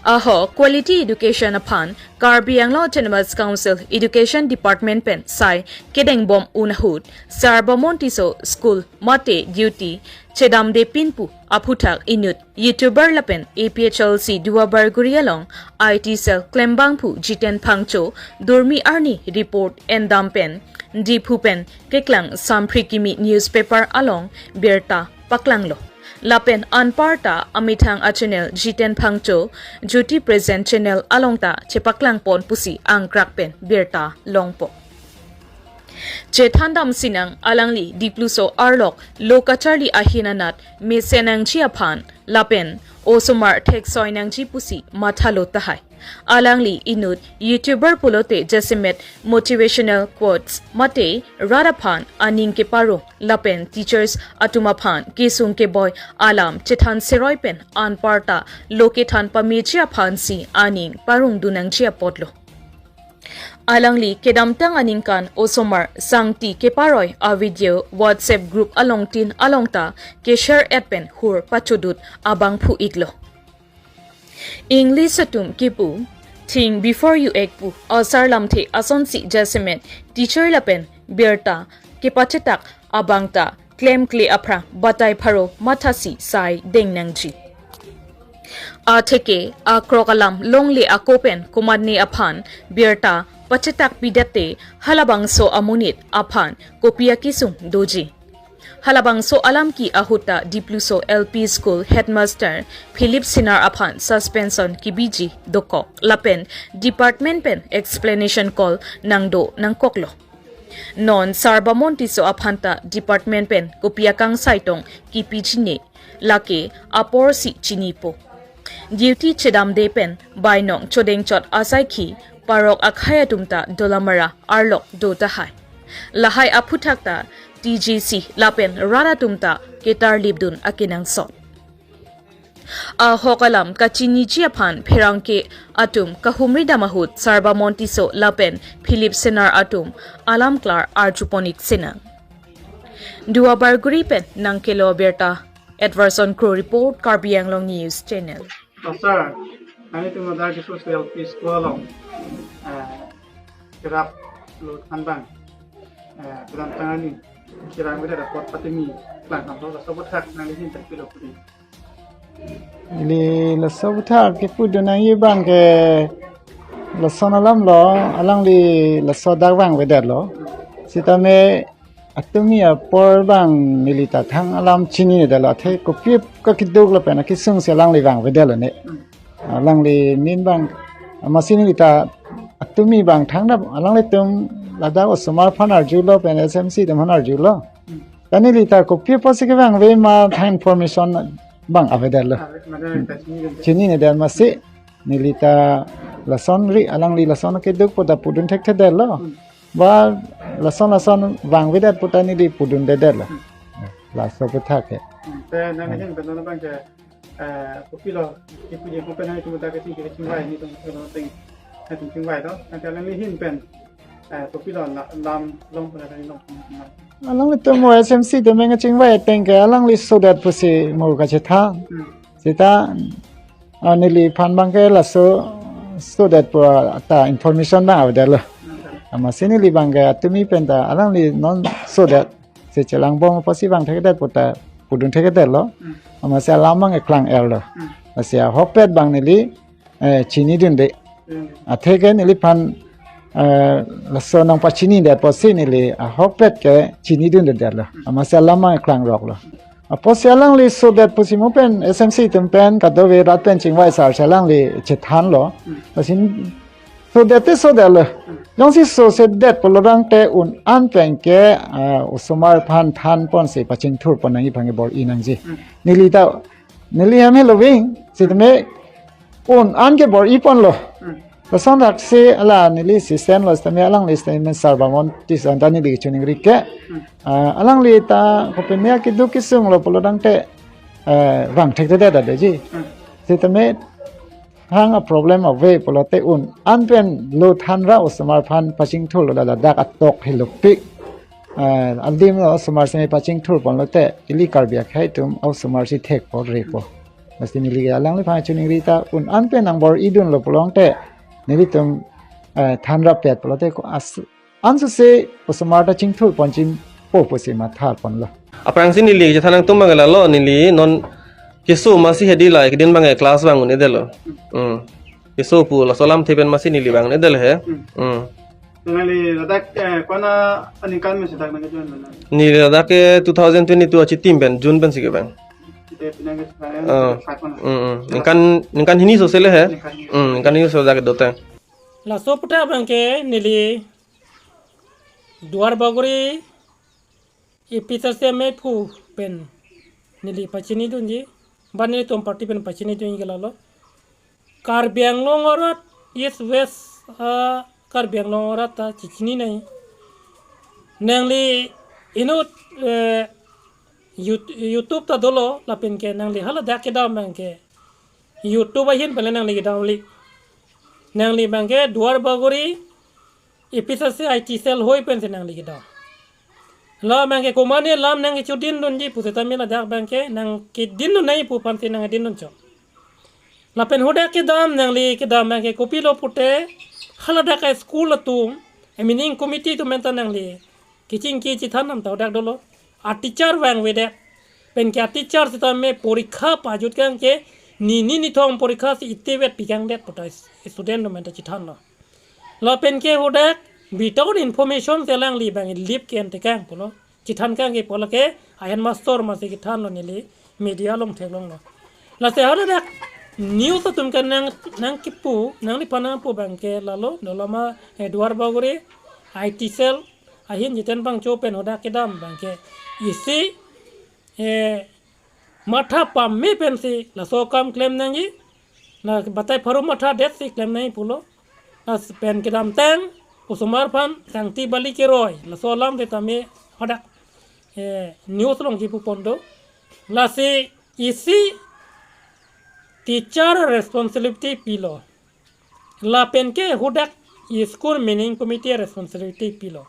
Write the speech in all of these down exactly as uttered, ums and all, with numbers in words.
Ahok quality education aphan Karbi Anglong Autonomous Council Education Department pen sai kedeng bom un ahut Sarbamon Tisso School mate duty chedamde pinpu aphuthak inut YouTuber lapen A P H L C Duar Bagori along I T cell klembangphu Jiten Phangcho durmi arni report endam pen Diphu pen keklang Samphri Kimi newspaper along birta paklanglo. Lapen anparta amethang a channel Jiten Phangcho Jyoti Present channel along ta chepaklang pon pusi angkrak pen birta longpo. Chethandam sinang alangli Dipluso arlok lo kacharli ahin anat mesen nangji aphan lapen osomar theksoi nangji pusi mathalo tahai. Alangli inut YouTuber pulote jasemet motivational quotes mate rat aphan aning keparong lapen teachers atum aphan kesung keboi alam chethan seroi pen anparta lo kethan pameji aphansi aning parongdun nangji apotlo. Alangli kedamtang aningkan osomar sangti keparoi a video WhatsApp group alongtin alongta keshare et pen hur pachudut abangphu iklo. English atum kipu think before you act pu asar lamthe asonsi jasemet teacher lapen birta kepachetak abangta klemkle aphrang batai pharo mathasi sai deng nangji. Atheke akrok alam longle ako pen komatne aphan birta pachetak pidette halabangso amonit aphan kopi akesung doji. Halabangso alam ke ahut ta Dipluso L P School Headmaster Philip Singnar aphan suspension kebiji dokok lapen department pen explanation call nangdo nangkoklo. Non Sarbamon Tisso aphan ta department pen kopi akangsai tong kepijine lake aporsi chinipo. Duty chedamde pen bainong chodengchot asaikhi parok akhei atum ta Dolamara arlok do tahai. Lahai aphuthak ta T G C lapen rat atum ta ketarlipdun akenangsot. Ahok alam kachiniji aphan pherangke atum kahumri dam ahut Sarbamon Tisso lapen Philip Singnar atum alam klar arjupon ik sinang. Duar Bagori pen nangkelo birta Edwardson Kro report, Karbi Anglong News Channel. Oh, sir, nangtum adar Dipluso L P School along, eh, kerap lo thanbang, eh, kedamtang arni, kerap beda dapat patimi klang hamlo, laso aphuthak nangli hin tangpilo pudi. Ili laso aphuthak kepudun nangji abang ke lason alam lo, alangli laso dak vangvedetlo. Sitame atumi apor abang neli ta thang alam chininedetlo, athe kopi kakeduk lapen akesung si alangli vangvedetlo ne. Alangli min abang, amatsi neli ta atumi abang thangta alanglitum ladak osomar aphan arjulo pen S M C atum aphan arjulo. Ta neli ta kopi apotsi kevangve ma thang information abang avedetlo. Chininedetlo amatsi neli ta lason ri alangli lason keduk pu ta pudun thekthedetlo. Ba lason lason vangvedet pu ta neli pudundedetlo. Laso aphuthak ke. Hmm, te nangli hin pen non abang ke, eh, kopilo, kipu je kopi nangtum ta kaching kachingvai nangtum, nangtum chingvai to. Nangtum nangli hin pen, eh, kopilo la-, lam long pen nangli long pen. Alanglitum mo S M C atum nangchingvai ateng ke alangli sodet pusi mo kachethan. Hmm. Sita, ah, neliphan abang ke laso sodet pu ta information abang avedetlo. Hmm. Amatsi neli abang ke atumi pen ta alangli non sodet si chelangbom apotsi vang thekthedet pu ta pudun thekthedetlo. Hmm. Amatsi alam abang eklang erlo. Hmm. Amatsi ahokpet abang neli, eh, chinidunde. Hmm. Atheke neliphan, eh, laso nangpachinidet apotsi neli ahokpet ke chinidundedetlo. Hmm. Amatsi alam abang eklangroklo. Apotsi alangli sodet pusi mo pen S M C atum pen kadokave rat pen chingvai sar si alangli chethanlo. Hmm. Amatsi sodet te sodetlo. Jongsi sosedet pulo tangte un-an pen ke, ah, osomar aphan thanponsi pachingthurpon nangji aphan ke bor-i nangji. Hmm. Neli ta, neli hem helo ving, sitame un-an ke bor-iponlo. Hmm. Lason thaksi ala neli assistant lo sitame alangli sitame Sarbamon Tisso ta neli chuningri ke. Hmm. Ah, alangli ta kopine keduk kesunglo pulo tangte, eh, vang thekthedetji. Hmm. Sitame hang a problem ave pulote un-an pen lo thanra osomar aphan pachingthurlo ladak atok hilupik. Ah, adim lo osomar si pachingthurponlote ili Karbi akhei atum osomar si thekpo repo. Mesti neli ke alangliphan chiningri ta un-an pen nang bor-idunlo pulote nelitum, eh, thanrap pet pulote ko as ansose osomar ta chingthur pon chimpo pusi matha ponlo. Aphrangsi neli chethan nangtum abang ke lalo, neli non keso masi hedi la, kedin abang ke class vang un-edetlo. Hmm. Keso pu laso alamthe pen masi neli vang un-edet he. Hmm. Hmm. Nangli ladak, eh, kona aningkan mesi dak nangke-join nang? Neli ladak ke two thousand twenty-two achitim pen, June pensi kevang. Sita pinang ke sekarang, ah, sita kona. Hmm, hmm. Ningkan, ningkan hini sose le he. Ningkan hini. Hmm, ningkan hini sose dak dotang. Laso aputhak abang ke neli Duar Bagori A P H L C M A pu pen neli pachinidunji, ba nelitum party pen pachinidunji ke lalo. Karbi Anglong arat, East West, ah, Karbi Anglong arat ta chechini nai. Nangli inut, eh, Yout-, YouTube ta dolo, lapen ke nangli hala dak kedam abang ke YouTube ahin pen le nangli kedam kali. Nangli abang ke Duar Bagori, A P H L C I T cell ahoi pensi nangli kedam. La abang ke komatne alam nangkechodindunji pusitame ladak abang ke nangkedindun nai pu aphansi nangdindun chok. Lapen hadak kedam nangli kedam abang ke kopilo pute hala dak a-school atum, a-managing committee atum pen ta nangli kechingki chethan nam ta hadak dolo. A-teacher vangvedet pen ke a-teacher sitame porikha pajut kang ke nini nithom porikha si itevet pikangdet puta student atum pen ta chethanlo. Lapen ke hadak without information si alangli abang leave ke-en tekang pulo. Chethan kang ke pulo ke a-headmaster masi kethanlo neli media along theklonglo. Lasi hadak news atum ke nang, nangkipu, nangliphan nangpu abang ke lalo, doloma, eh, Duar Bagori, I T cell, ahin Jiten Phangcho pen hadak kedam abang ke isi, eh, matha pame pensi laso akam klem nangji, la batai pharo mathadet si klem nangji pulo. Lapen kedamtang osomar aphan sangti bali keroi, laso alam sitame hadak, eh, news along kipu pon do. Lasi isi teacher responsibility pilo. Lapen ke hadak school managing committee responsibility pilo.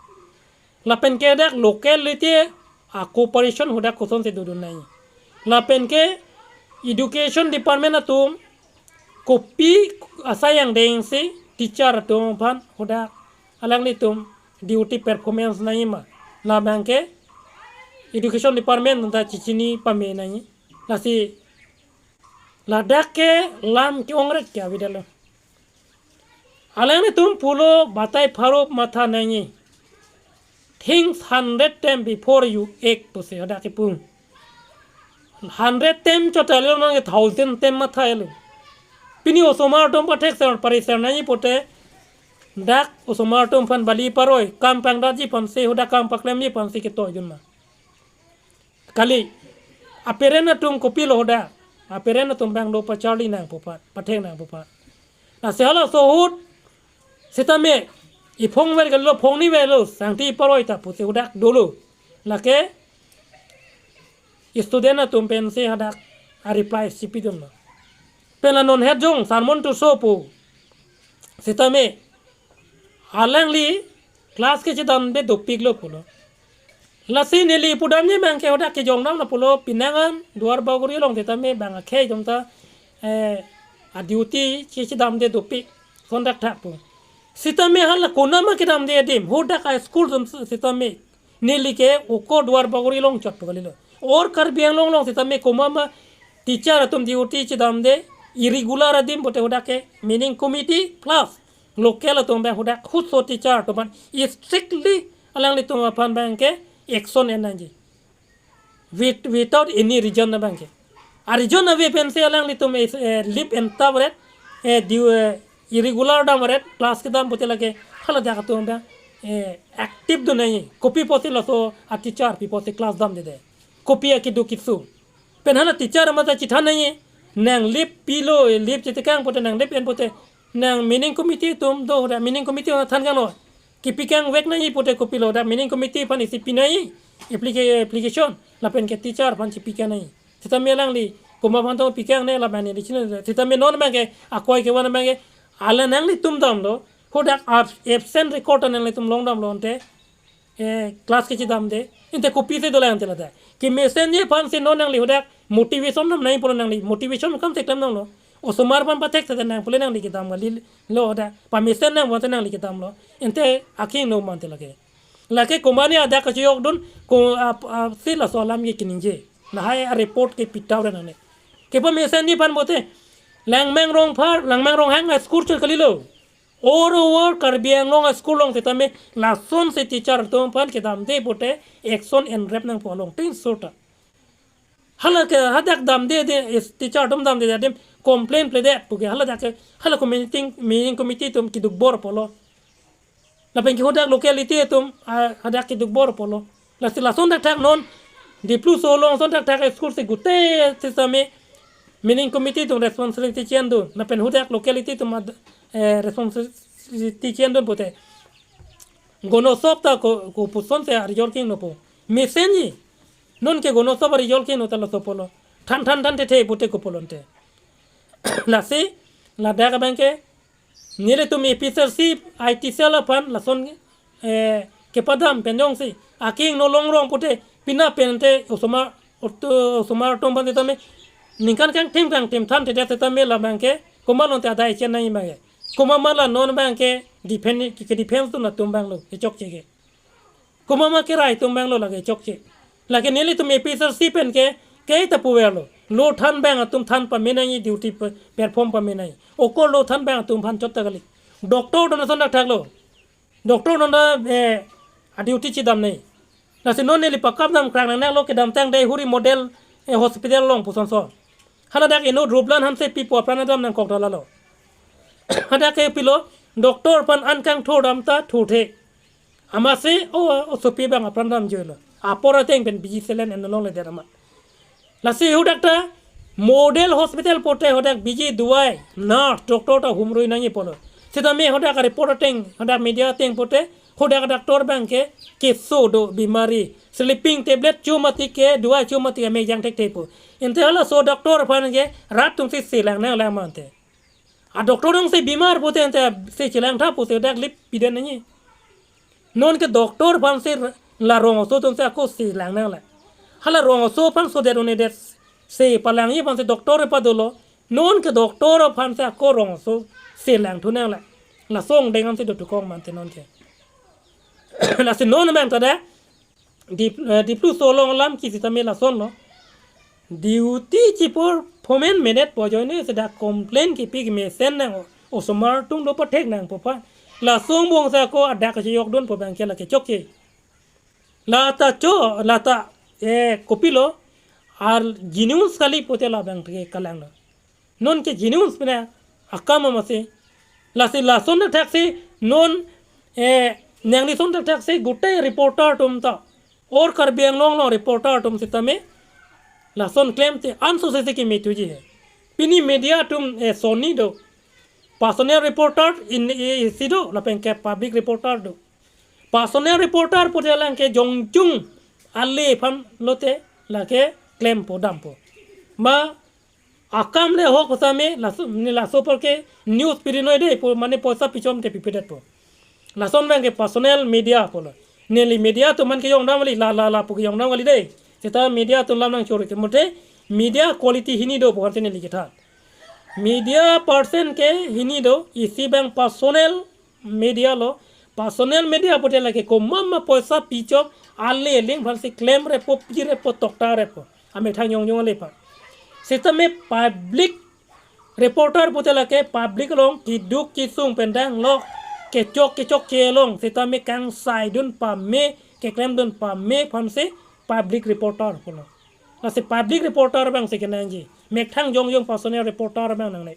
Lapen ke dak locality a-cooperation hadak kosonsi dodun nai. Lapen ke education department atum kopi asai angdengsi teacher atum aphan hadak alanglitum duty performance nangji ma, labang ke education department ta chechini pame nangji. Lasi ladak ke lam ke-ongret ke avedetlo. Alanglitum pulo batai pharo matha nangji. Think hundred time before you act pusi hadak kipu. Hundred time chot ta lelo, nang thousand time matha-etlo. Pini osomar atum pathek ser pariser nangji pute dak osomar atum aphan bali paroi, kam pangdakji aphansi, hadak kam paklemji aphansi ketoidun ma. Kali, a-parent atum kopilo hadak, a-parent atum abang do pacharli nangpo aphan, pathek nangpo aphan. Lasi halaso ahut sitame iphongver kalilo, phongniverlo, sangti paroi ta pusi hadak dolo. Lake student atum pensi hadak a-reply si pidunlo. Pen la non het jong Sermon Tisso pu sitame alangli class kechedamde dopiklo pulo. Lasi neli pudamji abang ke hadak kejongdamlo pulo, pinangan Duar Bagori along sitame bang akhei atum ta, eh, a-duty kechedamde dopik, conductor pu. Sitame hala konama kedamde adim, hadak a-school atum sitame neli ke ako Duar Bagori along chot pu kalilo. Or Karbi Anglong along sitame komat ma teacher atum duty chedamde irregular adim pute hadak ke managing committee plus local atum abang hadak hutso teacher atum aphan strictly alanglitum aphan abang ke action en nangji. With, without any reason abang ke. A-reason ave pensi alanglitum, eh, leave enta varet, eh, du-, eh, irregular dam varet, class kedam pute lake hala dak atum abang, eh, active dun nangji. Kopi pusi laso a-teacher pi pusi class damdede. Kopi akeduk keso. Pen hala teacher amat ta chethan nangji. Nang leave pilo, eh, leave chetekang pute, nang leave en pute, nang managing committee atum do, hadak managing committee atum than kangno. Kepikangvek nangji pute kopilo, dak managing committee aphan isi pi nangji, applica-, application, lapen ke teacher aphan chepikang nangji. Sitame alangli komat aphan tong pikangne lapen neli chini. Sitame non abang ke akoi kevan abang ke alanglitum damlo, hadak ab-, absent record alanglitum longdamlo ante eh, class kechedamde. Ante kopisi dolang ante ladak. Kemesenji aphansi non nangli hadak motivation nam nangji pulo nangli. Motivation kam theklem nanglo. Osomar aphan pathek thek nang pule nangli kedam kalilo hadak. Pamesen nang pulote nangli kedamlo. Ante akehingno mante lake. Lake komatne adak kachejokdun ko ap, ap, si laso alam ke keningje. Lahai a-report ke pitau ra nangne. Kepamesenji aphan pulote. Langmang Rongphar, Langmang Ronghang a-school chot kalilo. All over Karbi Anglong a-school along setame lasonsi teacher atum aphan kedamde pulote action enrep nangpo along tin sota. Hala ke hadak damde de is teacher atum damde de adim complain pledet puke hala dak ke hala committee meeting committee atum keduk bor pulo. Lapen ke hadak locality atum, ah, hadak keduk bor pulo. Lasi lason thakthak non Dipluso along ason thakthak school si gute setame meeting committee atum responsibility chendun. Lapen hadak locality atum ad-, eh, responsibility chendun pulote. Gonosop ta ko, kopusonsi a-result kehingno po. Mesenji. Non ke gonosop a-result kehingno ta laso pulo. Than than than thethe pulote kopulo ante. Lasi, ladak abangke, nelitum A P H L C I T cell aphan lason, eh, kepadam pen jongsi akehingno longrong pulote, pina pen ante osomar, oto-, osomar atum aphan setame, ningkan kangthim kangthim than thedet setame labangke, komat ante adai chen nangji abangke. Komat ma la non abangke, defend, ke, ke defense atum atum abanglo, kechokche ke. Komat ma kerai atum abanglo lake chokche. Lake nelitum A P H L C pen ke, ke ta puverlo. Lo than abang atum than pame nangji duty pe-, perform pame nangji. Oko lo than abang atum aphan chot ta kali. Doctor atum ason thakthak lo. Doctor atum ta, eh, a-duty chedam nangji. Lasi non neli pakap dam krang nang lo kedamtang Deihori model, eh, hospital along pusonso. Hala dak inut Ruplan Hansepi pu apran adam nangkok ta lalo. Hadak ke pilo, doctor aphan an kangthur dam ta thurthe. Amatsi, o, osopi abang apran damjoi lo. Apor ateng pen biji selen en longle der amat. Lasi hadak ta model hospital pulote hadak biji duai, nurse, doctor ta humrui nangji pulo. Setame hadak report ateng, hadak media ateng pulote, hadak doctor abangke keso do bimari. Sleeping tablet cho mati ke, duai cho mati ke amek jang thekthe pu. Ante halaso doctor aphan ke rat atumsi selang nanglang mante. A-doctor atumsi bimar pulote ante se chelang tha pusi dak lip piden nangji. Non ke doctor aphansi la rong aso atumsi ako selang nanglang. Hala rong aso aphan sodet unedet se palangji aphansi doctor padolo. Non ke doctor aphansi ako rong aso selang thu nanglang. Laso angdeng ansi dotukong mante non ke. Lasi non abang ta de. Dip-, eh, Dipluso along alam ke setame lasonlo. Duty cheperform-en medet pu ajoine seta complain kepi kemesen nang o-, osomar atum do pathek nangpo aphan. Laso angbong si ako adak kachejokdunpo abangke lake chokche. Lata cho, lata, eh, kopilo, ar genuine kali pulote labang ke kalanglo. Non ke genuine pine akam amatsi. Lasi lason thakthaksi non, eh, nangli son thakthaksi gute reporter atum ta. All Karbi Anglong along reporter atum setame. Lason klemte anso sesi kemethuji he. Pini media atum, eh, sonni do. Personal reporter in, eh, isi do, lapen ke public reporter do. Personal reporter pulote lang ke jongjung ale aphan lote lake klempo dampo. Ma akam le ahok setame laso, ne laso apor ke news piri noi de pu mane poisa pichom te pipedetpo. Lason abangke personal media pulo. Neli media atum aphan kejong dam kali la la la pu kejong dam kali de. Seta media atum lam nangchor ke mute media quality hini do pu aphansi neli kethan. Media person ke hini do isi abang personal media lo, personal media pulote lake komat ma poisa pichom ale aling aphansi klemrepo pirepo toktarepo. Amethang jongjung ale aphan. Setame public reporter pulote lake public along keduk kesung pen dang lo kechok kechokche along setame kangsaidun pame keklemdun pame aphansi public reporter pulo. Lasi public reporter abangsi kenangji. Methang jongjung personal reporter abang nangne.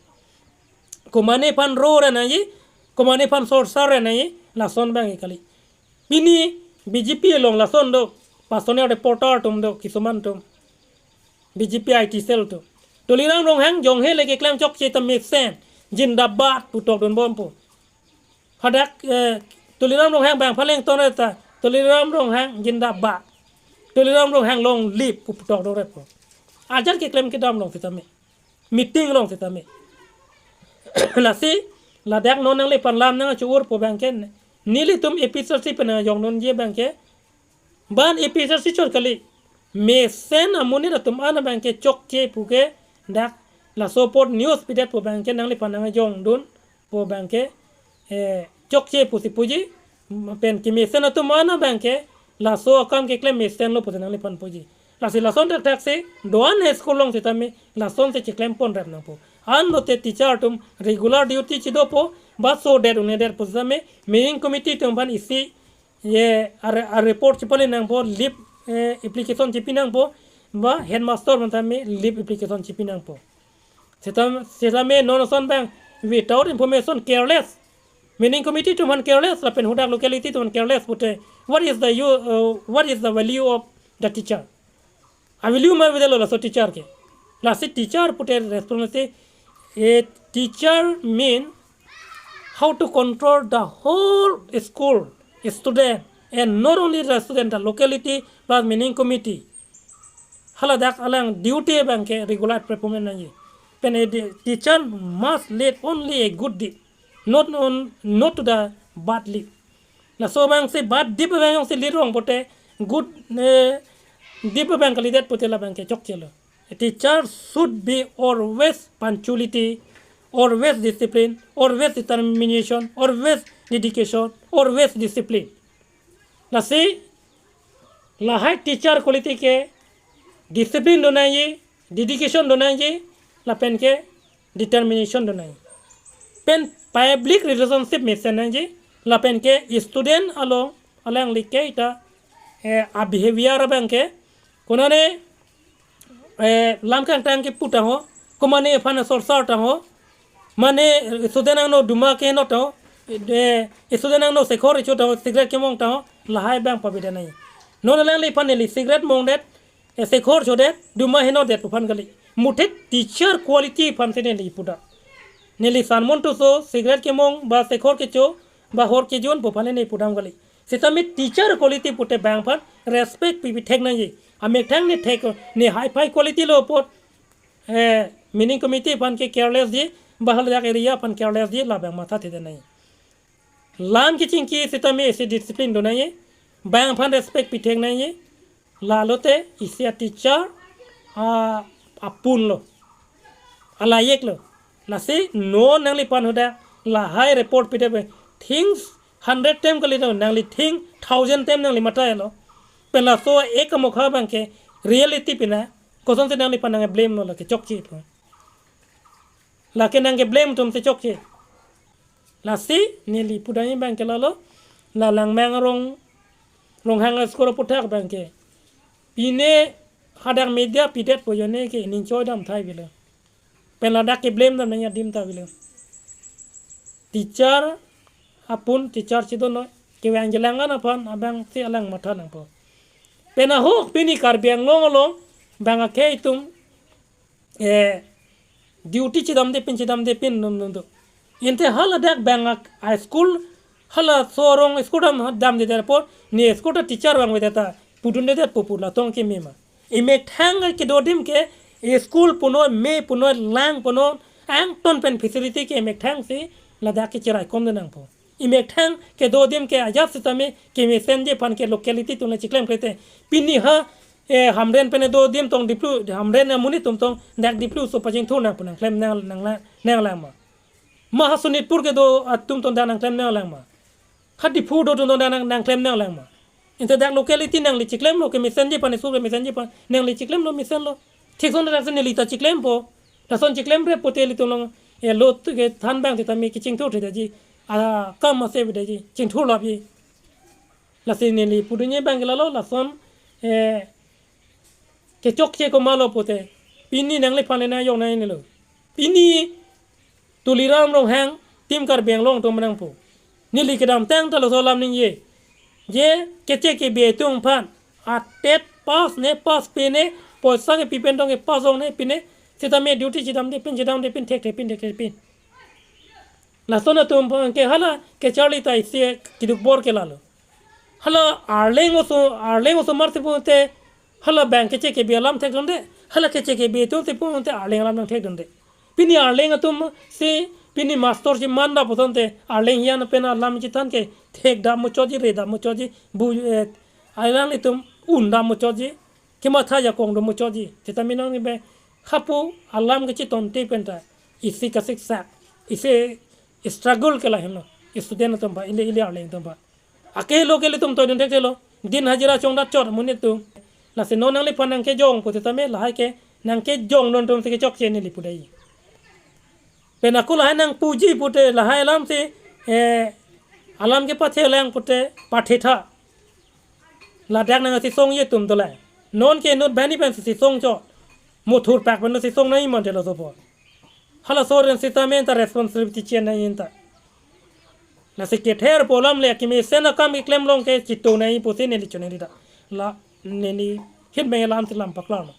Komane aphan ro ra nangji, komane aphan sorsar ra nangji, lason abang kali. Pini B J P along lason do, personal reporter atum do, kisuman atum. B J P I T cell atum. Tuliram Ronghang jonghe le keklem chokche ta mesen, jindabad pu tokdunbompo. Hadak, eh, Tuliram Ronghang bang paleng ton reta, Tuliram Ronghang jindabad. Tuliram Ronghang long live pu tokdunrepo. Ajat keklem kedam along setame. Meeting along setame. Lasi, ladak non nangle panlam nangcho-urpo abangke. Nelitum A P H L C pen nangjongdunji abangke. Ban A P H R C chot kali. Mesen amonit atum an abangke chokche puke dak laso apot news pidetpo abangke nangliphan nangjongdunpo abangke, eh, chokche pusi puji, pen kemesen atum an abangke laso akam keklem mesenlo pusi nangliphan puji. Lasi lason thakthak si do-an high school along sitame lason si chiklem ponrap nangpo. Anlote teacher atum regular duty chidopo, ba so det un-edet pu sitame meeting committee atum aphan isi ye a re-, a report chepale nangpo, leave, eh, application chepi nangpo, ba headmaster aphan tame leave application chepi nangpo. Seta, sitame non ason abang without information, careless. Meeting committee atum aphan careless, lapen hadak locality atum aphan careless pute, what is the you, uh, what is the value of the teacher? A-value ma avedetlo laso teacher ke. Lasi teacher pute responsibility, a teacher mean how to control the whole school student, and not only the student, the locality plus meeting committee. Haladak alang duty abangke regular performance nangji. Pen a di-, teacher must lead only a good deed, not on, not to the bad deed. Laso abang si bad deed abang si lead rong pute, good, eh, deed abang kalidet pute labangke chokchelo. A teacher should be always punctuality, always discipline, always determination, always dedication, always discipline. Lasi lahai teacher quality ke discipline do nangji, dedication do nangji, lapen ke determination do nangji. Pen public relationship mesen nangji, lapen ke student along alangli ke ita, eh, a-behavior abangke konane, eh, lam kangtang kepu tangho, komane aphan sorsar tangho, mane student angno duma keno tangho, eh, student angno sekhor icho tangho, cigarette kemong tangho, lahai abang pabida nangji. Non alangliphan neli cigarette mongdet, eh, sekhor chodet, duma henodet pu aphan kali. Muthe teacher quality aphan si neli puda. Neli Sanmon Tisso cigarette kemong ba sekhor kecho ba hor kejun pu aphan neli pudam kali. Sitame teacher quality pute bang aphan respect pipi thek nangji. Amethang ne thek, ne high-fi quality lo apot, eh, meeting committee aphan ke careless ji, ba haladak area aphan careless ji, labang matha thede nangji. Lam kechingki sitame isi discipline do nangji, bang aphan respect pithek nangji, lalote isi a-teacher a, apunlo, alayeklo. Lasi non nangliphan hadak lahai report pide pe, think hundred time kali no, nangli think thousand time nangli matha lo. Pen laso ek amokha abangke reality pina, kosonsi nangliphan nangblame lo lake chokche pu. Lake nangkeblame atum si chokche. Lasi neli pudamji abangke lalo, la Langmang Rong, Ronghang school aputhak abangke, pine hadak media pidetpo jone ke ning choi dam thai avelo. Pen ladak keblame dam nangji adim ta avelo. Teacher apun teacher chidon noi, kevang jelang an aphan abang si alang matha nangpo. Pen ahok pini Karbi Anglong along bang akhei atum, eh, duty chidamde pin, chidamde pin num num do. Ante haladak bang a, a school, halaso arong school dam, damdedet apot, ne school ta teacher vangvedet ta pudundedet pu pu la tong keme ma. Emethang kedo adim ke, school punoi, me punoi, lang punoi, angton pen facility ke emethang si ladak ke cheraikom de nangpo. Emethang kedo adim ke ajat sitame kemesenji aphan ke locality atum le chiklemkle te. Pini ha, eh, Hamren pen do adim tong Diplu, Hamren amonit atum tong dak Diplu aso pachingthur nang pu nangklem nang, nang, nanglang ma. Ma ha Sonitpur kedo atum tong dak nangklem nanglang ma. Ha Diphu do atum tong dak nang, nangklem nanglang ma. Ante dak locality nangli chiklemlo kemesenji aphan, school kemesenji aphan, nangli chiklemlo mesenlo. Thik ason dak si neli ta chiklempo. Lason chiklemre pute ilitum along, eh, lot kethan abang sitame kechingthur thedetji. Akam ase avedetji, chingthur lapji. Lasi neli pudunji abangke lalo, lason, eh, kechokche komatlo pute, pini nangliphan le nangjongnei nelo. Pini Tuliram Ronghang, Team Karbi Anglong atum nangpo. Neli kedamtang ta laso alam ningje. Je keche kebe atum aphan, a TET pass ne, pass pe ne, poisa kepi pen tong ke pass ong ne pine, sitame duty chidamde pin, chidamde pin, thekthe pin, thekthe pin. Lason atum aphan ke hala kecharli ta isi keduk bor ke lalo. Hala Arleng oso, Arleng osomar si pu te, hala bang keche kebe alam thekdunde, hala keche kebe atum si pu te Arleng alam nangthekdunde. Pini Arleng atum si, pini master si manda pu asonte, Arleng hian pen alam chethan ke, thekdam muchotji, redam muchotji, bu, eh, Alanglitum undam muchotji, kematha jakong do muchotji. Sitame nangli be hapu alam kechetongte penta isi kasiksak, isi struggle ke lahenlo. Student atum ba, ili ili arleng atum ba. Akehelo ke ilitum toidun thekthelo. Din hajira chongdat chot amonit atum. Lasi non nangliphan nangkejong pu sitame lahai ke nangkejongdun atum si kechokche neli pudai. Pen ako lahai nangpuji pute lahai alam si, eh, alam kepathe lang pute pathetha. Ladak nangchesongji atum dolang. Non ke inut banghini pen chesong chot. Muthur pak pen chesong nangji mantelo sopo. Halaso ren sitame ta responsibility chen nangji ta. Lasi kether pu alam le kemesen akam keklem along ke chitu nangji pusi neli choningri ta. La neli hit meng alam si lam paklar ma.